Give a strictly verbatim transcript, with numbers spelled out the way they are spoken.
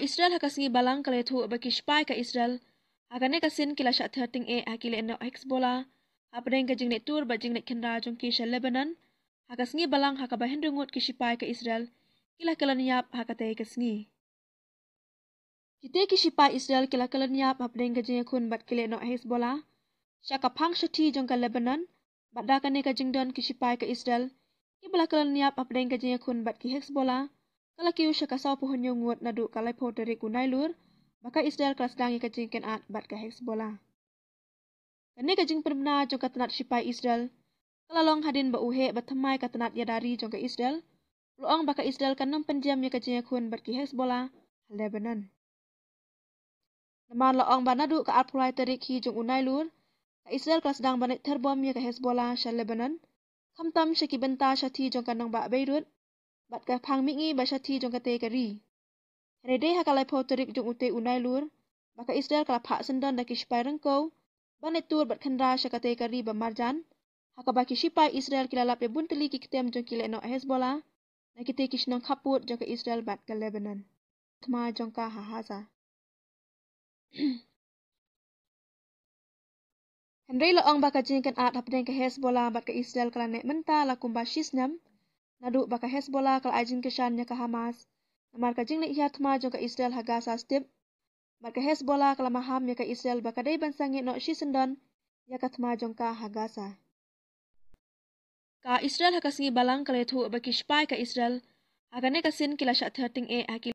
Israel ha ka sngi Balang ka la ïathuh ba ki sipai ka Israel ha kane ka sien ki la shah ther tyngeh ha ki lehnoh Hezbollah hapdeng ka jingleit tur bad jingleit khynra jong ki sha Lebanon ha ka sngi Balang, ha kaba hynriew ngut ki sipai ka Israel ki la kyllon ïap ha katei ka sngi. Kitei ki sipai Israel ki la kyllon ïap hapdeng ka jingïakhun bad ki lehnoh Hezbollah sha ka phang shathie jong ka Lebanon, bad da kane ka jingdon ki sipai ka Israel kiba la kyllon ïap hapdeng ka jingïakhun bad ki Hezbollah ka la kiew sha ka sawphew hynñiew ngut naduh ka laiphew tarik u Nailur, ba ka Israel ka la sdang ïa ka jingkynad bad ka Hezbollah. Kane ka jingpynbna jong ka tnat sipai Israel ka la long hadien ba u heh ba thymmai ka tnat ïada ri jong ka Israel u la ong ba ka Israel kan ym pynjem ïa ka jingïakhun bad ki Hezbollah ha Lebanon. Namar la ong ba naduh ka arphew lai tarik hi jong u Nailur, ka Israel ka la sdang ban leit ther bom ïa ka Hezbollah sha Lebanon, khamtam sha ki bynta shathie jong ka nongbah Beirut bad ka phang mihngi ba shathie jong katei ka ri. Hynrei dei ha ka laiphew tarik jong utei u Nailur ba ka Israel ka la phah syndon da ki sipai ryngkew ban leit tur bad khynra sha katei ka ri ba marjan, ha kaba ki sipai Israel ki la lap ïa bun tylli ki ktem jong ki lehnoh Hezbollah na kitei ki shnong khappud jong ka Israel bad ka Lebanon. Thma jong ka ha Gaza. Hynrei la ong ba ka jingkynad hapdeng ka Hezbollah bad ka Israel ka la neh mynta la kumba shi snem naduh ba ka Hezbollah ka la ai jingkyrshan ïa ka Hamas namar ka jingleit hiar thma jong ka Israel ha Gaza Strip, bad ka Hezbollah ka la maham ïa ka Israel ba ka dei ban sangeh noh shi syndon ïa ka thma jong ka ha Gaza. Ka Israel ha ka sngi Balang ka la ïathuh ba ki sipai ka Israel ha kane ka sien ki la shah ther tyngeh ha ki